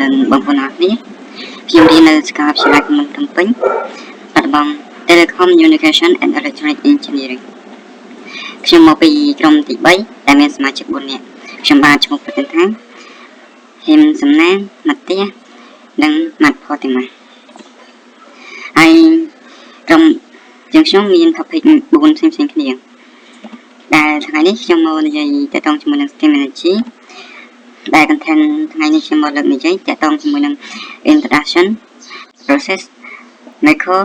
និងបងប្អូនទាំងអស់គ្នាខ្ញុំរៀននៅសាកលវិទ្យាល័យភូមិន្ទភ្នំពេញបាត់ដំបង Telecommunication and Electronic Engineering ខ្ញុំមកពីក្រុមទី3ដែលមានសមាជិក4នាក់ខ្ញុំបាទឈ្មោះប្រតិនថាហ៊ីមសំណាងម៉ាទៀនិងម៉ាត់ផូទីម៉ាហើយក្រុមយើងខ្ញុំមាន topic 4ផ្សេងៗគ្នាដែលថ្ងៃនេះខ្ញុំមកនិយាយទាក់ទងជាមួយនឹង Steam Energy ដែល content ថ្ងៃនេះខ្ញុំមកលើកនិយាយទាក់ទងជាមួយនឹង introduction, process, macro,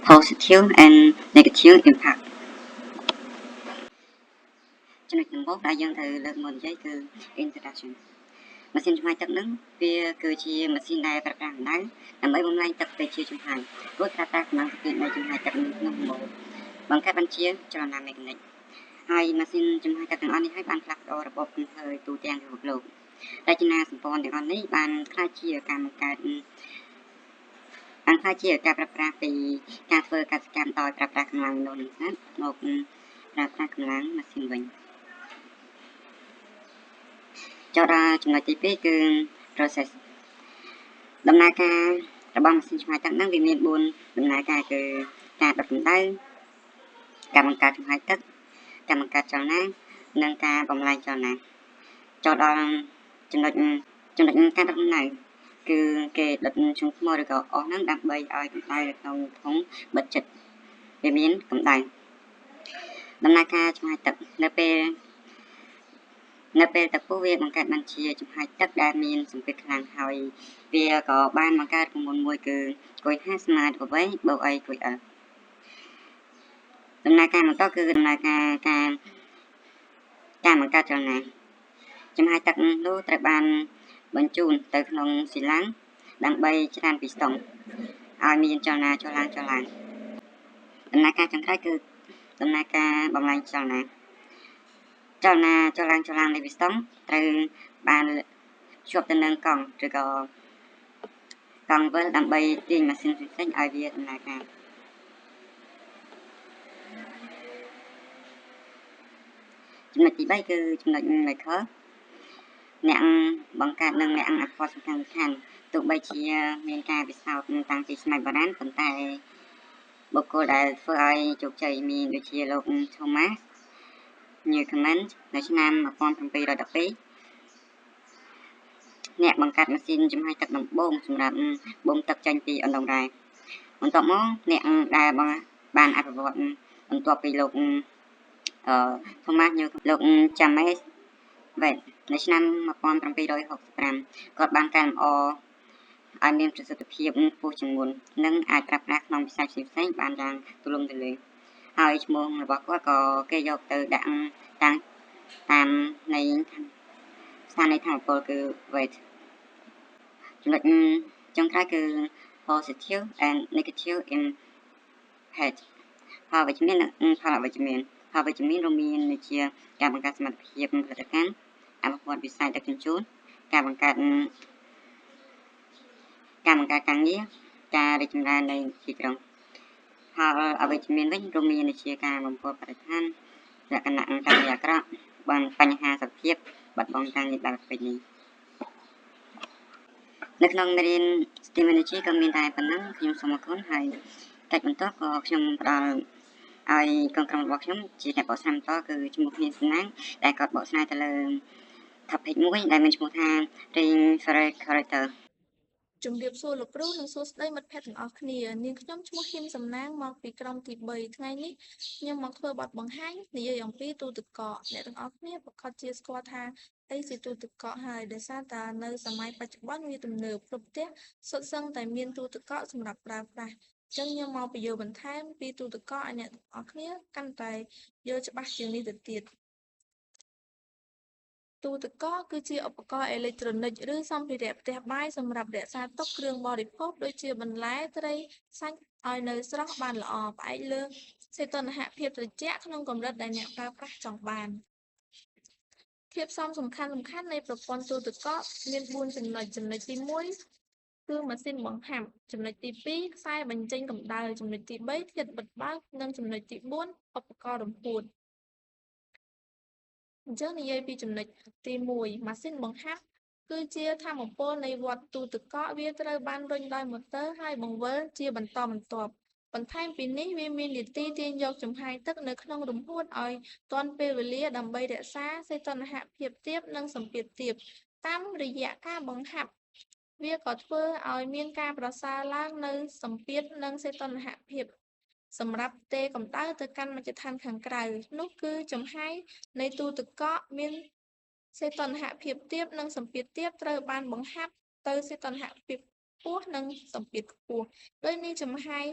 positive and negative impact។ ចំណុចដំបូងដែលយើងត្រូវលើកមកនិយាយគឺ introduction។ ម៉ាស៊ីនចំហាយទឹកនឹងវាគឺជាម៉ាស៊ីនដែលប្រើប្រាស់កម្ដៅដើម្បីបំលែងទឹកទៅជាចំហាយរួចប្រើប្រាស់កម្លាំងសន្ទុះនៃចំហាយទឹកក្នុងដំបូលបង្កើតបានជាចលនាមេកានិកហើយម៉ាស៊ីនចំហាយទឹកទាំងអស់នេះហើយបានផ្លាស់ប្ដូររបបកំហើញទូទាំងពិភពលោករចនាសម្ព័ន្ធទាំងអស់នេះបានក្លាយជាការបង្កើតបានក្លាយជាការប្រើប្រាស់ពីការធ្វើកសិកម្មដោយប្រើប្រាស់កម្លាំងមនុស្សនិងសត្វមកប្រើប្រាស់កម្លាំងម៉ាស៊ីនវិញ។ចូលដល់ចំណុចទី2គឺ process។ ដំណើរការរបស់ម៉ាស៊ីនច្របាច់ទឹកហ្នឹងវាមាន4ដំណើរការគឺការដុតកម្ដៅការបង្កើតចំហាយទឹកការបង្កើតចលនានិងការបំលែងចលនាចូលដល់ចំណុចការដុតកម្ដៅគឺគេដុតធ្យូងថ្មឬក៏អុសហ្នឹងដើម្បីឲ្យកម្ដៅនៅក្នុងធុងបិទជិតវាមានកម្ដៅដំណើរការចំហាយទឹកនៅពេលទឹកពុះវាបង្កើតបានជាចំហាយទឹកដែលមានសម្ពាធខ្លាំងហើយវាក៏បានបង្កើតរូបមន្តមួយគឺ Q 5ស្មើ W បូកអី QL។ ដំណើរការបន្តគឺដំណើរការការការបង្កើតចលនាចំហាយទឹកនោះត្រូវបានបញ្ជូនទៅក្នុងស៊ីឡាំងដើម្បីច្រានពីស្តុងឲ្យមានចលនាចុះឡើងចុះឡើងដំណើរការចុងក្រោយគឺដំណើរការបំលែងចលនាចលនាចុះឡើងចុះឡើងនៃពីស្តុងត្រូវបានភ្ជាប់ទៅនឹងកង់ឬក៏កង់វិលដើម្បីទាញម៉ាស៊ីនផ្សេងៗឲ្យវាដំណើរការចំណុចទី3គឺចំណុច maker អ្នកបង្កើតនិងអ្នកអភិវឌ្ឍសំខាន់សំខាន់ទោះបីជាមានការពិសោធន៍តាំងពីសម័យបុរាណប៉ុន្តែបុគ្គលដែលធ្វើឲ្យជោគជ័យមានដូចជាលោក Thomas Newcomen នៅឆ្នាំ1712អ្នកបង្កើតម៉ាស៊ីនចំហាយទឹកដំបូងសម្រាប់បូមទឹកចេញពីអណ្ដូងរ៉ែបន្ទាប់មកអ្នកដែលបានអភិវឌ្ឍបន្ទាប់ពីលោកអឺ Thomas New លោក James Watt នៅឆ្នាំ1765គាត់បានកែលម្អឲ្យមានប្រសិទ្ធភាពខ្ពស់ជាងមុននិងអាចប្រើប្រាស់ក្នុងវិស័យផ្សេងៗបានយ៉ាងទូលំទូលាយហើយឈ្មោះរបស់គាត់ក៏គេយកទៅដាក់តាំងតាមនៃស្ថានីយ៍ថាមពលគឺ Watt។ ចំណុចចុងក្រោយគឺ positive and negative impact ផលវិជ្ជមាននិងផលអវិជ្ជមានផលវិជ្ជមានរួមមានដូចជាការបង្កើតសមត្ថភាពផលិតកម្មអភិវឌ្ឍវិស័យដឹកជញ្ជូនការបង្កើតការងារការរីកចម្រើននៃទីក្រុងផលអវិជ្ជមានវិញរួមមានដូចជាការបំពុលបរិស្ថានលក្ខណៈការងារអាក្រក់បានបញ្ហាសុខភាពបាត់បង់ការងារបែបប្រពៃណីនៅក្នុងមេរៀន Steam Energy ក៏មានតែប៉ុណ្ណឹងខ្ញុំសូមអរគុណហើយកិច្ចបន្ទាប់ក៏ខ្ញុំផ្ដល់ឲ្យកងក្រុមរបស់ខ្ញុំជាអ្នកបកស្រាយបន្តគឺឈ្មោះហ៊ានសំណាងដែលគាត់បកស្រាយទៅលើ topic មួយដែលមានឈ្មោះថា Refrigerator។ ជំរាបសួរលោកគ្រូនិងសួស្តីមិត្តភ័ក្តិទាំងអស់គ្នានាងខ្ញុំឈ្មោះហ៊ីមសំណាងមកពីក្រុមទី3ថ្ងៃនេះខ្ញុំមកធ្វើបទបង្ហាញនិយាយអំពីទូទឹកកកអ្នកទាំងអស់គ្នាប្រាកដជាស្គាល់ថាអីជាទូទឹកកកហើយដោយសារតែនៅសម័យបច្ចុប្បន្នវាទំនើបគ្រប់ផ្ទះសុទ្ធសឹងតែមានទូទឹកកកសម្រាប់ប្រើប្រាស់អញ្ចឹងខ្ញុំមកពន្យល់បន្ថែមពីទូទឹកកកឲ្យអ្នកទាំងអស់គ្នាកាន់តែយល់ច្បាស់ជាងនេះទៅទៀតទូទឹកកកគឺជាឧបករណ៍អេឡិចត្រូនិកឬសម្ភារៈផ្ទះបាយសម្រាប់រក្សាទុកគ្រឿងបរិភោគដូចជាបន្លែត្រីសាច់ឲ្យនៅស្រស់បានល្អផ្អែកលើសីតុណ្ហភាពត្រជាក់ក្នុងកម្រិតដែលអ្នកប្រើប្រាស់ចង់បានធាតុផ្សំសំខាន់ៗនៃប្រព័ន្ធទូទឹកកកមាន4ចំណុចចំណុចទី1គឺម៉ាស៊ីនបង្ហាប់ចំណុចទី2ខ្សែបញ្ចេញកម្ដៅចំណុចទី3ធាតុបិទបើកនិងចំណុចទី4ឧបករណ៍រំហួតអញ្ចឹងនិយាយពីចំណុចទី1ម៉ាស៊ីនបង្ហាប់ គឺជាថាមពលនៃវដ្តទូទឹកកកវាត្រូវបានរុញដោយម៉ូទ័រហើយបង្វិលជាបន្តបន្ទាប់ បន្ថែមពីនេះវាមាននាទីទាញយកចំហាយទឹកនៅក្នុងរំហួតឲ្យទាន់ពេលវេលាដើម្បីរក្សាសីតុណ្ហភាពទាបនិងសម្ពាធទាប តាមរយៈការបង្ហាប់វាក៏ធ្វើឲ្យមានការប្រសើរឡើងនូវសម្ពាធនិងសីតុណ្ហភាពសម្រាប់ផ្ទេរកម្ដៅទៅកាន់មជ្ឈដ្ឋានខាងក្រៅ នោះគឺចំហាយនៃទូទឹកកកមានសីតុណ្ហភាពទាបនិងសម្ពាធទាបត្រូវបានបង្ហាប់ទៅសីតុណ្ហភាពខ្ពស់និងសម្ពាធខ្ពស់ ដូចនេះចំហាយ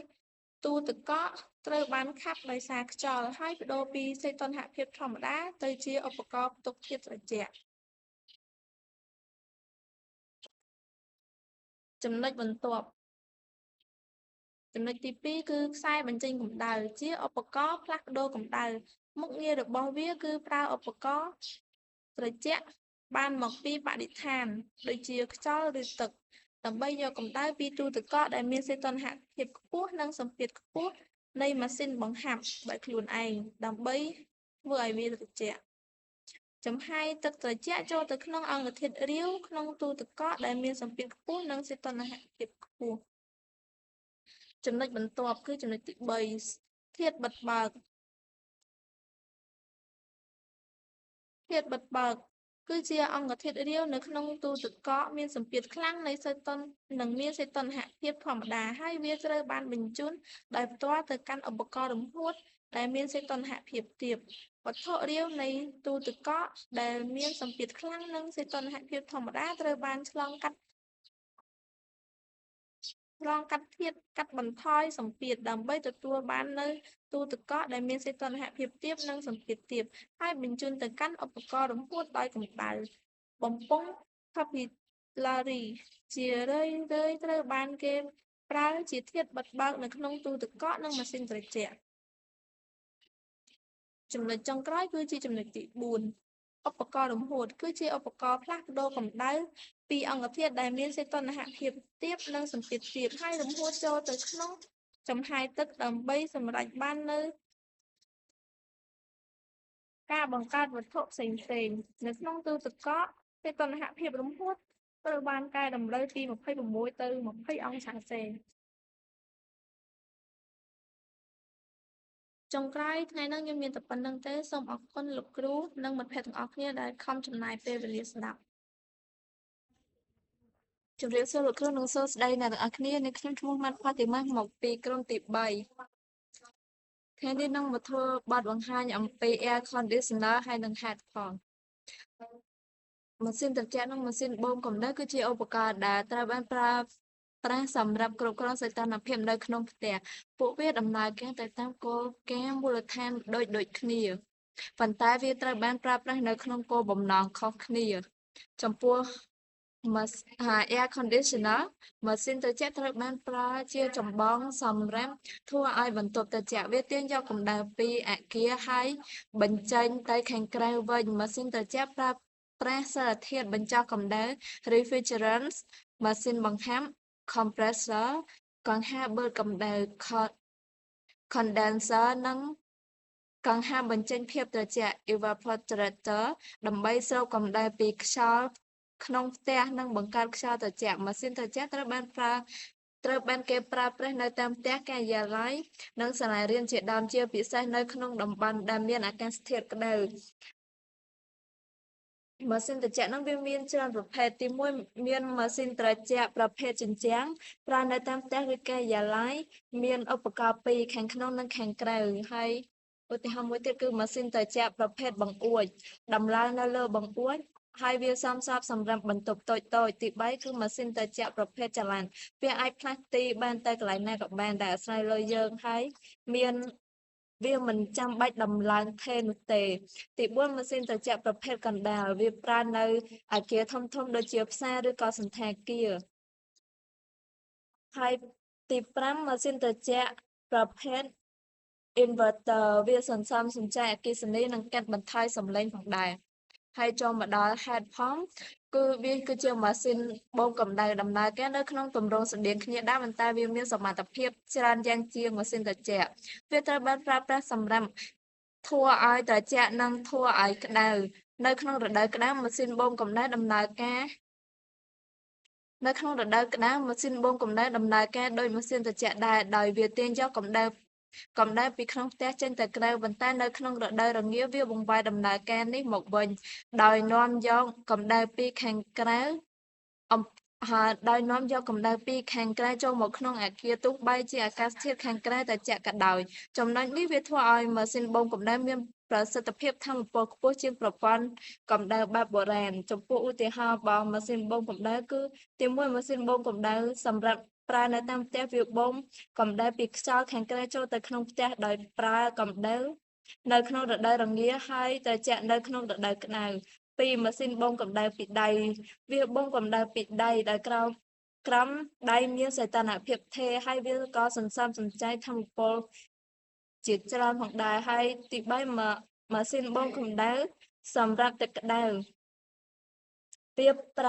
ទូទឹកកកត្រូវបានខាប់ដោយសារខ្យល់ ហើយប្ដូរពីសីតុណ្ហភាពធម្មតាទៅជាឧបករណ៍ផ្ទុកធាតុត្រជាក់។ ចំណុចបន្ទាប់ចំណុចទី2គឺខ្សែបញ្ចេញកម្ដៅ ជាឧបករណ៍ផ្លាស់ប្ដូរកម្ដៅ មុខងាររបស់វាគឺប្រើឧបករណ៍ត្រជាក់បានមកពីបរិស្ថាន ដូចជាខ្យល់ឬទឹក ដើម្បីយកកម្ដៅពីទូទឹកកកដែលមានសីតុណ្ហភាពខ្ពស់និងសម្ពាធខ្ពស់នៃម៉ាស៊ីនបង្ហាប់ដោយខ្លួនឯង ដើម្បីធ្វើឲ្យវាត្រជាក់។ ចំហាយទឹកត្រជាក់ចូលទៅក្នុងអង្គធាតុរាវក្នុងទូទឹកកកដែលមានសម្ពាធខ្ពស់និងសីតុណ្ហភាពខ្ពស់។ ចំណុចបន្ទាប់គឺចំណុចទី3 ធាតុបិទបើក ធាតុបិទបើកគឺជាអង្គធាតុរាវនៅក្នុងទូទឹកកកមានសម្ពាធខ្លាំងនៃសីតុណ្ហនិងមានសីតុណ្ហភាពធម្មតា ហើយវាត្រូវបានបញ្ជូនដោយផ្ទាល់ទៅកាន់ឧបករណ៍រំហួតដែលមានសីតុណ្ហភាពទាប។ វត្ថុរាវនៃទូទឹកកកដែលមានសម្ពាធខ្លាំងនិងសីតុណ្ហភាពធម្មតាត្រូវបានឆ្លងកាត់ធាតុកាត់បន្ថយសម្ពាធ ដើម្បីទទួលបាននូវទូទឹកកកដែលមានសីតុណ្ហភាពទាបនិងសម្ពាធទាប ហើយបញ្ជូនទៅកាន់ឧបករណ៍រំហួតដោយកម្ដៅ។ បំពង់ capillary ជារឿយៗត្រូវបានគេប្រើជាធាតុបិទបើកនៅក្នុងទូទឹកកកនិងម៉ាស៊ីនត្រជាក់។ ចំណុចចុងក្រោយគឺជាចំណុចទី4 ឧបករណ៍រំហួត គឺជាឧបករណ៍ផ្លាស់ប្ដូរកម្ដៅពីអង្គធាតុដែលមានសីតុណ្ហភាពទាបនិងសម្ពាធទាប ហើយរំហួតចូលទៅក្នុងចំហាយទឹកដើម្បីសម្រេចបាននូវការបង្កើតវត្ថុផ្សេងៗ។ នៅក្នុងទូទឹកកក សីតុណ្ហភាពរំហួតត្រូវបានកែតម្រូវពី26ទៅ20អង្សាសេ។ ចុងក្រោយថ្ងៃនេះខ្ញុំមានតែប៉ុណ្្នឹងទេ សូមអរគុណលោកគ្រូនិងមិត្តភ័ក្តិទាំងអស់គ្នាដែលខំចំណាយពេលវេលាស្ដាប់។ ជម្រាបសួរលោកគ្រូនិងសួស្តីអ្នកទាំងអស់គ្នា នាងខ្ញុំឈ្មោះម៉ាត់ផាទីម៉ាស់មកពីក្រុមទី3។ ថ្ងៃនេះនឹងមកធ្វើបទបង្ហាញអំពី Air Conditioner ហើយនិង Heat Pump។ ម៉ាស៊ីនត្រជាក់និងម៉ាស៊ីនបូមកម្ដៅគឺជាឧបករណ៍ដែលត្រូវបានប្រើប្រាស់សម្រាប់គ្រប់គ្រងសីតុណ្ហភាពនៅក្នុងផ្ទះ។ ពួកវាដំណើរការទៅតាមគោលការណ៍មូលដ្ឋានដូចៗគ្នា ប៉ុន្តែវាត្រូវបានប្រើប្រាស់នៅក្នុងគោលបំណងខុសគ្នា។ ចំពោះ Air Conditioner ម៉ាស៊ីនត្រជាក់ត្រូវបានប្រើជាចម្បងសម្រាប់ធ្វើឲ្យបន្ទប់ត្រជាក់។ វាទាញយកកម្ដៅពីអគារហើយបញ្ចេញទៅខាងក្រៅវិញ។ ម៉ាស៊ីនត្រជាក់ប្រើប្រាស់សារធាតុបញ្ចុះកម្ដៅ Refrigerants ម៉ាស៊ីនបង្ហាប់ Compressor កង្ហារបឺតកម្ដៅ Condenser និងកង្ហារបញ្ចេញភាពត្រជាក់ Evaporator ដើម្បីស្រូបកម្ដៅពីខ្យល់ក្នុងផ្ទះនិងបង្កើតខ្យល់ត្រជាក់។ ម៉ាស៊ីនត្រជាក់ត្រូវបានគេប្រើប្រាស់នៅតាមផ្ទះ ការិយាល័យ និងសាលារៀនជាដើម ជាពិសេសនៅក្នុងតំបន់ដែលមានអាកាសធាតុក្ដៅ។ ម៉ាស៊ីនត្រជាក់ហ្នឹងវាមានច្រើនប្រភេទ។ ទីមួយមានម៉ាស៊ីនត្រជាក់ប្រភេទជញ្ជាំង ប្រើនៅតាមផ្ទះឬការិយាល័យ មានឧបករណ៍ពីរខាងក្នុងនិងខាងក្រៅ ហើយឧទាហរណ៍មួយទៀតគឺម៉ាស៊ីនត្រជាក់ប្រភេទបង្អួច ដំឡើងនៅលើបង្អួច ហើយវាសមស្របសម្រាប់បន្ទប់តូចៗ។ ទី3គឺម៉ាស៊ីនត្រជាក់ប្រភេទចល័ត វាអាចផ្លាស់ទីបានទៅកន្លែងណាក៏បានដែលអាស្រ័យលើយើង ហើយមានវាមិនចាំបាច់ដំឡើងថេរនោះទេ។ ទី4ម៉ាស៊ីនត្រជាក់ប្រភេទកណ្ដាល វាប្រើនៅអគារធំៗដូចជាផ្សារឬក៏សណ្ឋាគារ។ ហើយទី5ម៉ាស៊ីនត្រជាក់ប្រភេទ Inverter វាសន្សំសំចៃអគ្គិសនីនិងកាត់បន្ថយសំឡេងផងដែរ។ ហើយចូលមកដល់ Heat Pump គឺវាគឺជាម៉ាស៊ីនបូមកម្ដៅដំណើរការនៅក្នុងទម្រង់ស្រដៀងគ្នាដែរ ប៉ុន្តែវាមានសមត្ថភាពច្រើនយ៉ាងជាងម៉ាស៊ីនត្រជាក់។ វាត្រូវបានប្រើប្រាស់សម្រាប់ធ្វើឲ្យត្រជាក់និងធ្វើឲ្យក្ដៅ។ នៅក្នុងរដូវក្ដៅ ម៉ាស៊ីនបូមកម្ដៅដំណើរការ នៅក្នុងរដូវក្តៅ ម៉ាស៊ីនបូមកម្ដៅដំណើរការដូចម៉ាស៊ីនត្រជាក់ដែរ ដោយវាទាញយកកម្ដៅពីក្នុងផ្ទះចេញទៅក្រៅ ប៉ុន្តែនៅក្នុងរដូវរងាវាបង្វែរដំណើរការនេះមកវិញ ដោយនាំយកកម្ដៅពីខាងក្រៅចូលមកក្នុងអគារទោះបីជាអាកាសធាតុខាងក្រៅត្រជាក់ក៏ដោយ ចំណុចនេះវាធ្វើឲ្យម៉ាស៊ីនបូមកម្ដៅមានប្រសិទ្ធភាពថាមពលខ្ពស់ជាងប្រព័ន្ធកម្ដៅបែបបុរាណ ចំពោះឧទាហរណ៍របស់ម៉ាស៊ីនបូមកម្ដៅគឺ ទីមួយម៉ាស៊ីនបូមកម្ដៅសម្រាប់ប្រើនៅតាមផ្ទះវាបូមកម្ដៅពីខ្យល់ខាងក្រៅចូលទៅក្នុងផ្ទះដោយប្រើកម្ដៅនៅក្នុងរដូវរងាហើយត្រជាក់នៅក្នុងរដូវក្ដៅ ពីរម៉ាស៊ីនបូមកម្ដៅពីដៃវាបូមកម្ដៅពីដៃដោយក្រោមដៃមានសីតុណ្ហភាពថេរហើយវាក៏សន្សំសំចៃថាមពលជាច្រើនផងដែរហើយទី3ម៉ាស៊ីនបូមកម្ដៅសម្រាប់ទឹកក្ដៅវាប្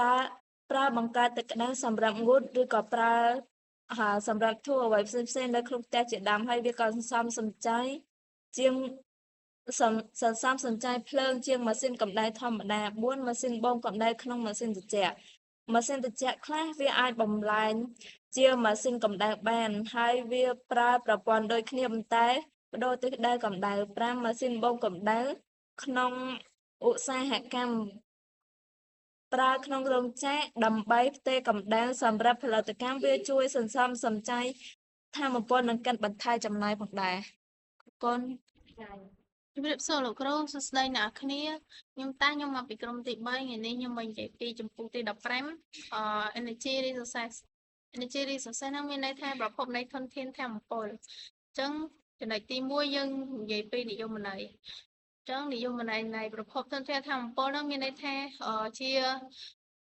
រើបង្កើតទឹកក្ដៅសម្រាប់ងូតឬក៏ប្រើសម្រាប់ធ្វើអ្វីផ្សេងៗនៅក្នុងផ្ទះជាដើមហើយវាក៏សន្សំសំចៃជាងសន្សំសំចៃភ្លើងជាងម៉ាស៊ីនកម្ដៅធម្មតា 4ម៉ាស៊ីនបូមកម្ដៅក្នុងម៉ាស៊ីនត្រជាក់ម៉ាស៊ីនត្រជាក់ខ្លះវាអាចបំលែងជាម៉ាស៊ីនកម្ដៅបានហើយវាប្រើប្រព័ន្ធដូចគ្នាប៉ុន្តែប្ដូរទិសដៅកម្ដៅ 5ម៉ាស៊ីនបូមកម្ដៅក្នុងឧស្សាហកម្មប្រើក្នុងរោងចក្រដើម្បីផ្ទេរកម្ដៅសម្រាប់ផលិតកម្មវាជួយសន្សំសំចៃថាមពលនិងកាត់បន្ថយចំណាយផងដែរអរគុណ ជំរាបសួរលោកគ្រូសួស្តីអ្នកនរគ្នាខ្ញុំតាខ្ញុំមកពីក្រុមទី3ថ្ងៃនេះខ្ញុំមកនិយាយពីជំពូកទី15 Energy Resources Energy Resources ហ្នឹងមានន័យថាប្រភពនៃធនធានធម្មពលអញ្ចឹងចំណុចទី1យើងនិយាយពីនិយមន័យអញ្ចឹងនិយមន័យនៃប្រភពធនធានធម្មពលហ្នឹងមានន័យថាជា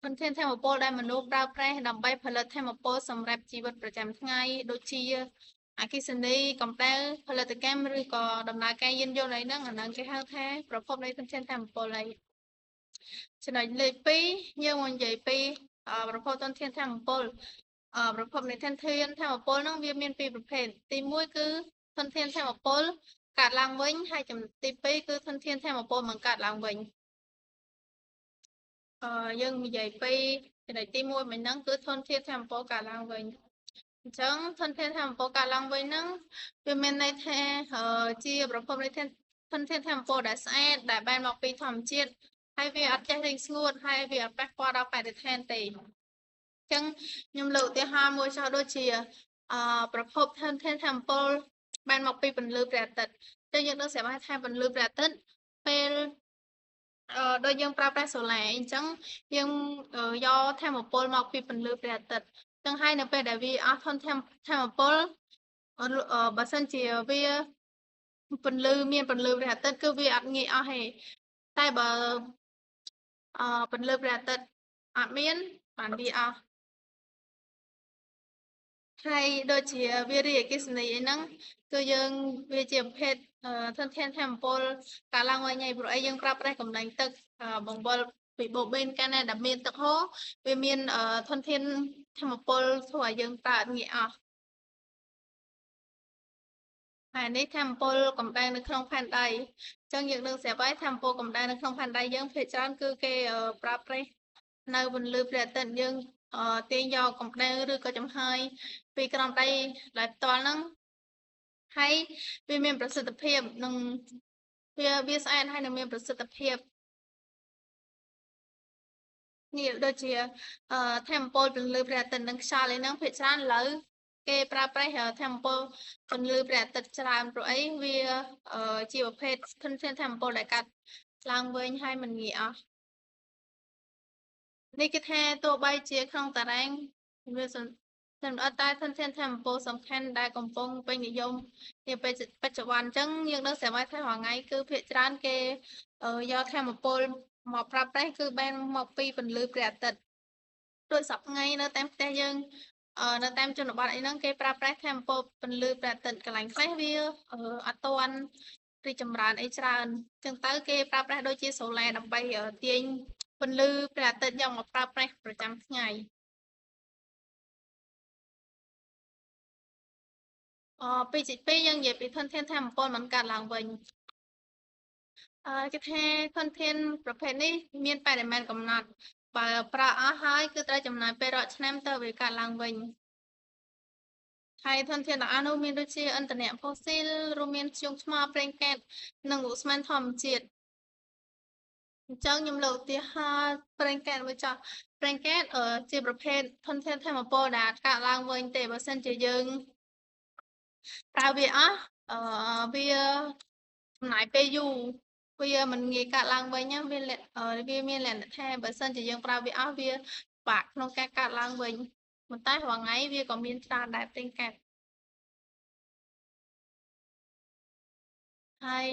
ធនធានធម្មពលដែលមនុស្សប្រើប្រាស់ដើម្បីផលិតធម្មពលសម្រាប់ជីវិតប្រចាំថ្ងៃដូចជាអគ្គិសនីកម្ដៅផលិតកម្មឬក៏ដំណើរការយានយន្តអីហ្នឹងអាហ្នឹងគេហៅថាប្រភពនៃធនធានធម្មពលហើយចំណុចលេខ2យើងមកនិយាយពីប្រភពធនធានធម្មពលប្រភពនៃធនធានធម្មពលហ្នឹងវាមានពីរប្រភេទទី1គឺធនធានធម្មពលកើតឡើងវិញហើយចំណុចទី2គឺធនធានធម្មពលមិនកើតឡើងវិញយើងនិយាយពីចំណុចទី1មិញហ្នឹងគឺធនធានធម្មពលកើតឡើងវិញអញ្ចឹងធនធានធម្មពលកើតឡើងវិញហ្នឹងវាមានន័យថាជាប្រភពនៃធនធានធម្មពលដែលស្អាតដែលបានមកពីធម្មជាតិហើយវាអត់ចេះរីងស្ងួតហើយវាអត់ប៉ះពាល់ដល់បរិស្ថានទេអញ្ចឹងខ្ញុំលើកឧទាហរណ៍មួយចុះដូចជាប្រភពធនធានធម្មពលបានមកពីពន្លឺព្រះអាទិត្យអញ្ចឹងយើងដឹងស្រាប់ហើយថាពន្លឺព្រះអាទិត្យពេលដូចយើងប្រើប្រាស់សូឡាអញ្ចឹងយើងយកធម្មពលមកពីពន្លឺព្រះអាទិត្យចឹងហើយនៅពេលដែលវាអស់ធនធានធម្មពលបើសិនជាវាពន្លឺមានពន្លឺព្រះអាទិត្យគឺវាអត់ងាយអស់ទេតែបើពន្លឺព្រះអាទិត្យអត់មានបានវាអស់ហើយដូចជាវារីអគ្គិសនីអីហ្នឹងគឺយើងវាជាប្រភេទធនធានធម្មពលកើតឡើងវិញហើយព្រោះអីយើងប្រើប្រាស់កម្លាំងទឹកបង្វិលពីបូបេនកាលណាដែលមានទឹកហូរវាមានធនធានធម្មពលធ្វើឲ្យយើងប្រើអត់ងាយអស់ហើយនេះធម្មពលកម្ដៅនៅក្នុងផែនដីអញ្ចឹងយើងដឹងស្រាប់ហើយធម្មពលកម្ដៅនៅក្នុងផែនដីយើងភាគច្រើនគឺគេប្រើប្រាស់នៅពន្លឺព្រះអាទិត្យយើងទាញយកកម្ដៅឬក៏ចំហាយពីក្រោមដីដែលផ្ទាល់ហ្នឹងហើយវាមានប្រសិទ្ធភាពនិងវាស្អាតហើយនឹងមានប្រសិទ្ធភាពនេះដូចជាធម្មពលពន្លឺព្រះអាទិត្យនិងខ្យល់អីហ្នឹងភាគច្រើនឥឡូវគេប្រើប្រាស់ធម្មពលពន្លឺព្រះអាទិត្យច្រើនព្រោះអីវាជាប្រភេទធនធានធម្មពលដែលកាត់ឡើងវិញហើយមិនងាយអស់នេះគេថាទោះបីជាក្នុងតារាងវាសម្រាប់តែធនធានធម្មពលសំខាន់ដែលកំពុងពេញនិយមនាពេលបច្ចុប្បន្នអញ្ចឹងយើងដឹងស្រាប់ហើយថារាល់ថ្ងៃគឺភាគច្រើនគេយកធម្មពលមកប្រើប្រាស់គឺបានមកពីពន្លឺព្រះអាទិត្យដូចសប្តាហ៍ថ្ងៃនៅតាមផ្ទះយើងនៅតាមជនបទអីហ្នឹងគេប្រើប្រាស់ធម្មពលពន្លឺព្រះអាទិត្យកន្លែងខ្លះវាអត់ទាន់រីកចម្រើនអីច្រើនអញ្ចឹងទៅគេប្រើប្រាស់ដូចជាសូឡាដើម្បីទាញពន្លឺព្រះអាទិត្យយកមកប្រើប្រាស់ប្រចាំថ្ងៃ2.2យើងនិយាយពីធនធានធម្មពលមិនកើតឡើងវិញគេថាធនធានប្រភេទនេះមានបរិមាណកំណត់ បើប្រើអស់ហើយគឺត្រូវចំណាយពេលរាប់ឆ្នាំទៅវាកើតឡើងវិញហើយធនធានទាំងអស់នោះមានដូចជាឥន្ធនៈផូស៊ីលរួមមានធ្យូងថ្មប្រេងកាតនិងឧស្ម័នធម្មជាតិអញ្ចឹងខ្ញុំលើកឧទាហរណ៍ប្រេងកាតមួយចុះប្រេងកាតជាប្រភេទធនធានធម្មពលដែលកើតឡើងវិញទេបើសិនជាយើងប្រើវាអស់វាចំណាយពេលយូរវាមិនងាយកើតឡើងវិញវាវាមានលក្ខណៈថាបើសិនជាយើងប្រើវាអស់វាបាក់ក្នុងការកើតឡើងវិញប៉ុន្តែរាល់ថ្ងៃវាក៏មានច្រើនដែរប្រេងកាតហើយ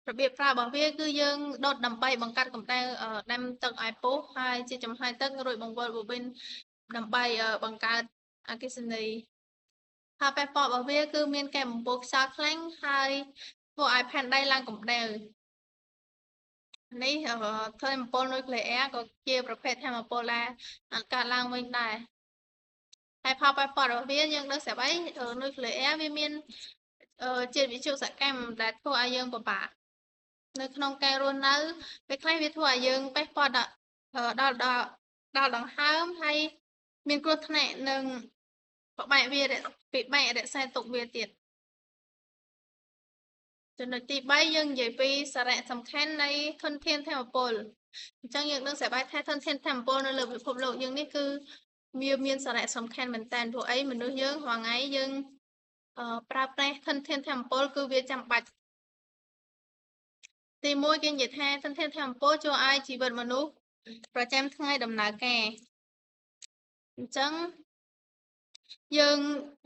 របៀបប្រើរបស់វាគឺយើងដុតដើម្បីបង្កាត់កម្ដៅដាំទឹកឲ្យពុះហើយជាចំហុយទឹករួចបង្វិលប៊ូប៊ីនដើម្បីបង្កើតអគ្គិសនីហើយប៉ះពាល់របស់វាគឺមានការបំពុលខ្យល់ខ្លាំងហើយធ្វើឲ្យផែនដីឡើងកម្ដៅនេះធម្មពលនុយក្លេអ៊ែរក៏ជាប្រភេទធម្មពលដែលកើតឡើងវិញដែរហើយផលប៉ះពាល់របស់វាយើងដឹងស្រាប់អីនុយក្លេអ៊ែរវាមានជាតិវិទ្យុសកម្មដែលធ្វើឲ្យយើងពិបាកនៅក្នុងការរស់នៅពេលខ្លះវាធ្វើឲ្យយើងប៉ះពាល់ដល់ដល់ដល់ដង្ហើមហើយមានគ្រោះថ្នាក់និងពិបាករក្សាទុកវាទៀតចំណុចទី3យើងនិយាយពីសារៈសំខាន់នៃធនធានធម្មពលអញ្ចឹងយើងដឹងស្រាប់ហើយថាធនធានធម្មពលនៅលើពិភពលោកយើងនេះគឺវាមានសារៈសំខាន់មែនតើព្រោះអីមនុស្សយើងរាល់ថ្ងៃយើងប្រើប្រាស់ធនធានធម្មពលគឺវាចាំបាច់ទី1គេនិយាយថាធនធានធម្មពលជួយឲ្យជីវិតមនុស្សប្រចាំថ្ងៃដំណើរការអញ្ចឹងយើង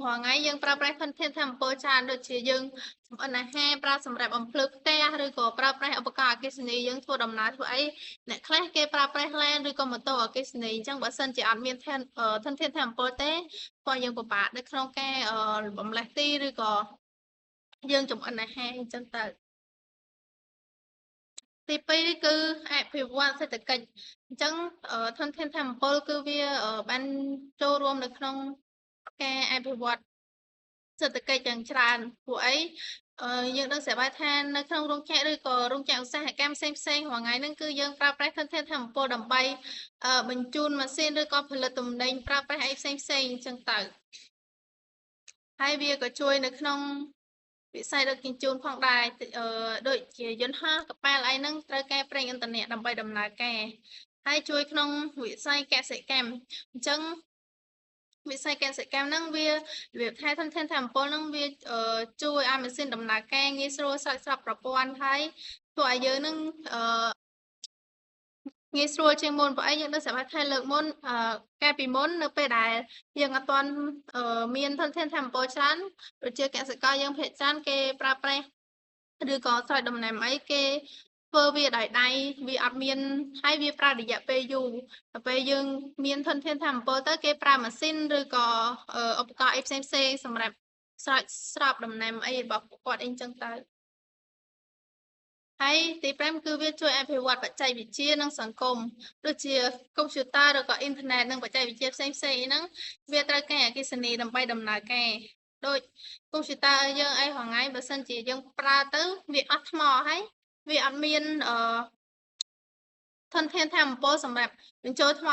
រាល់ថ្ងៃយើងប្រើប្រាស់ធនធានធម្មពលច្រើនដូចជាយើងចម្អិនអាហារប្រើសម្រាប់បំភ្លឺផ្ទះឬក៏ប្រើប្រាស់ឧបករណ៍អគ្គិសនីយើងធ្វើដំណើរធ្វើអីអ្នកខ្លះគេប្រើប្រាស់ឡានឬក៏ម៉ូតូអគ្គិសនីអញ្ចឹងបើសិនជាអត់មានធនធានធម្មពលទេក៏យើងពិបាកនៅក្នុងការបំលែសទីឬក៏យើងចម្អិនអាហារអញ្ចឹងទៅទី2គឺអភិវឌ្ឍសេដ្ឋកិច្ចអញ្ចឹងធនធានធម្មពលគឺវាបានចូលរួមនៅក្នុងការអភិវឌ្ឍសេដ្ឋកិច្ចយ៉ាងច្រើនព្រោះអីយើងដឹងស្រាប់ហើយថានៅក្នុងរោងចក្រឬក៏រោងចក្រឧស្សាហកម្មផ្សេងផ្សេងរាល់ថ្ងៃហ្នឹងគឺយើងប្រើប្រាស់ធនធានធម្មពលដើម្បីបញ្ជូនម៉ាស៊ីនឬក៏ផលិតទំនិញប្រើប្រាស់អីផ្សេងផ្សេងអញ្ចឹងទៅហើយវាក៏ជួយនៅក្នុងវិស័យដឹកជញ្ជូនផងដែរដូចជាយន្តហោះកប៉ាល់អីហ្នឹងត្រូវការប្រេងឥន្ធនៈដើម្បីដំណើរការហើយជួយក្នុងវិស័យកសិកម្មអញ្ចឹងវិស័យកសិកម្មហ្នឹងវារបៀបថាធនធានធម្មពលហ្នឹងវាជួយឲ្យម៉ាស៊ីនដំណើរការងាយស្រួលស្រោចស្រពប្រព័ន្ធហើយធ្វើឲ្យយើងហ្នឹងងាយស្រួលជាងមុនព្រោះអីយើងដឹងស្រាប់ថាលើកមុនកាលពីមុននៅពេលដែលយើងអត់ទាន់មានធនធានធម្មពលច្រើនដូចជាកសិករយើងភាគច្រើនគេប្រើប្រាស់ឬក៏ស្រោចដំណាំអីគេធ្វើវាដោយដៃវាអត់មានហើយវាប្រើរយៈពេលយូរដល់ពេលយើងមានធនធានធម្មពលទៅគេប្រើម៉ាស៊ីនឬក៏ឧបករណ៍អីផ្សេងផ្សេងសម្រាប់ស្រោចស្រពដំណាំអីរបស់ពួកគាត់អីចឹងទៅហើយទី5គឺវាជួយអភិវឌ្ឍបច្ចេកវិទ្យានិងសង្គមដូចជាកុំព្យូទ័រឬក៏អ៊ីនធឺណិតនិងបច្ចេកវិទ្យាផ្សេងផ្សេងហ្នឹងវាត្រូវការអគ្គិសនីដើម្បីដំណើរការដូចកុំព្យូទ័រយើងអីរាល់ថ្ងៃបើសិនជាយើងប្រើទៅវាអស់ថ្មហើយវាអត់មានធនធានធម្មពលសម្រាប់បញ្ចូលថ្ម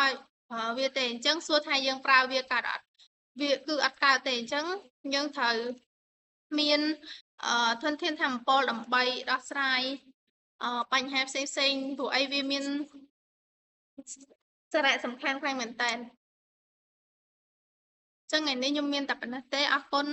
វាទេអញ្ចឹងសួរថាយើងប្រើវាកើតអត់វាគឺអត់កើតទេអញ្ចឹងយើងត្រូវមានធនធានធម្មពលដើម្បីដោះស្រាយបញ្ហាផ្សេងផ្សេងព្រោះអីវាមានសារៈសំខាន់ខ្លាំងមែនតើអញ្ចឹងថ្ងៃនេះខ្ញុំមានតែប៉ុណ្ណេះទេអរគុណ